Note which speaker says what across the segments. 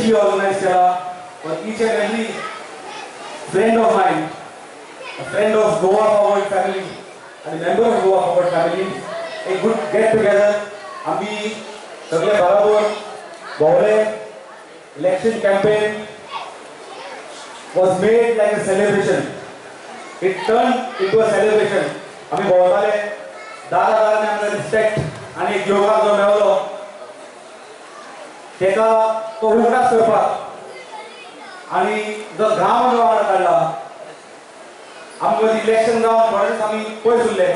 Speaker 1: Specially organise केला for each and every friend of mine, a friend of Goa Forward family आणि member of Goa Forward family, एक good get together. आमी सगळे बराबर भोंवले. Election campaign was made like a celebration. It turned into a celebration. आमी भोंवताले, दारा दारांनी आमकां रिस्पेक्ट आनी एक येवकार जो मेळलो, तेका तो उगडास करपाक आनी जो घाम जो वांगडा काडला, आमकां इलेक्शन जावन थोडे दीस आमी पयस उरले,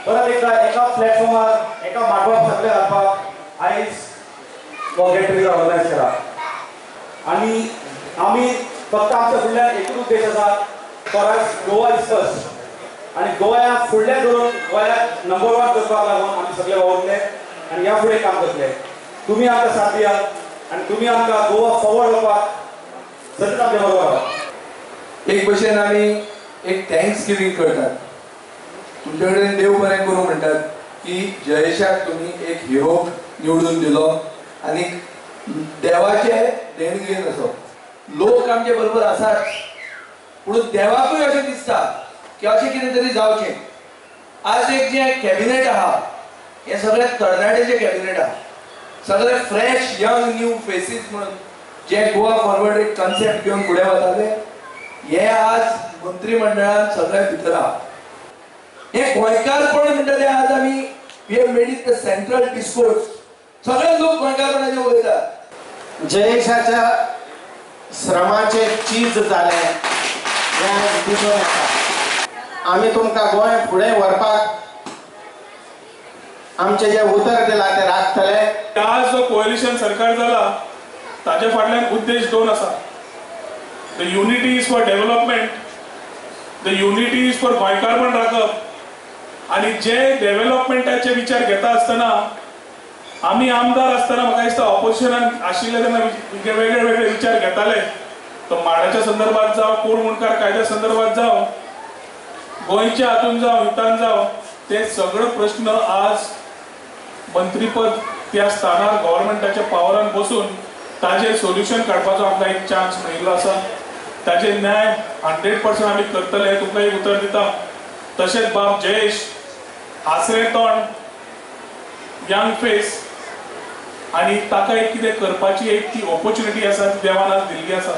Speaker 1: परत एकदा एका प्लॅटफॉर्मार, एका माटवाक सगळे घालपाक आयज हो गेट टुगेदर ऑर्गनायज केला. आनी आमी फक्त आमच्या फुडल्यान एकूच उद्देश आसा, for us Goa is first. आनी गोंयाक फुडलें धरून गोंयाक नंबर वन करपाक लागून आमी सगळे वावुरले आनी ह्या फुडें काम करतले. तुमी आमकां साथ दियात आनी तुमी आमकां गोवा फॉरवर्ड वचपाक सतत आमच्या बरोबर रावात.
Speaker 2: एक भशेन आमी एक thanks giving करतात. तुमच्या कडेन देव बरें करूं म्हणटात की जयेशाक तुमी एक हिरोक निवडून दिलो आनी देवाचे देणगेन असो लोक आमचे बरोबर आसात, पूण देवाकूय अशें दिसता की अशें कितें तरी जावचें. आज एक जें कॅबिनेट आहा, हें सगळें तरणाट्याचें कॅबिनेट आहा, सगळे फ्रेश यंग न्यू फेसीस म्हणून जे गोवा फॉरवर्ड एक कन्सेप्ट घेवन फुडें वताले, हे आज मंत्रीमंडळान सगळे भितर आहा. हे गोंयकारपण म्हणटा ते आज आमी we have made it the central discourse. सगळे लोक गोंयकारपणाचे उलयतात.
Speaker 3: जयेशाच्या श्रमाचे चीज जालें हें आयज दिसून येता. आमी तुमकां गोंय फुडें व्हरपाक आमचें जें उतर दिलां तें राखतले.
Speaker 4: आज जो कोएलिशन सरकार जाला, ताजे फाटल्यान उद्देश दोन आसा. The unity is for development, the unity is for गोंयकारपण राखप. आनी जे डेव्हलपमेंटाचे विचार घेता आसतना, आमी आमदार आसतना, म्हाका दिसता ऑपोजिशनान आशिल्ले तेन्ना वेगळे वेगळे विचार घेताले. तो माडाच्या संदर्भात जावं, कोण मुंडकार कायद्या संदर्भात जावं, गोंयच्या हातून जावं, हितान जावं, ते सगळे प्रश्न आज मंत्रीपद त्या स्थानार गव्हर्मेंटाच्या पावरान बसून ताजेर सोल्युशन काडपाचो आमकां एक चान्स मेळिल्लो आसा. ताजेर न्याय 100% आमी करतले, हें तुमकां एक उतर दिता. तशेंच बाब जयेश, हांसरें तोंड, यंग फेस आनी ताका एक कितें करपाची एक ती ऑपॉर्च्युनिटी आसा, ती देवान आज दिल्ली आसा.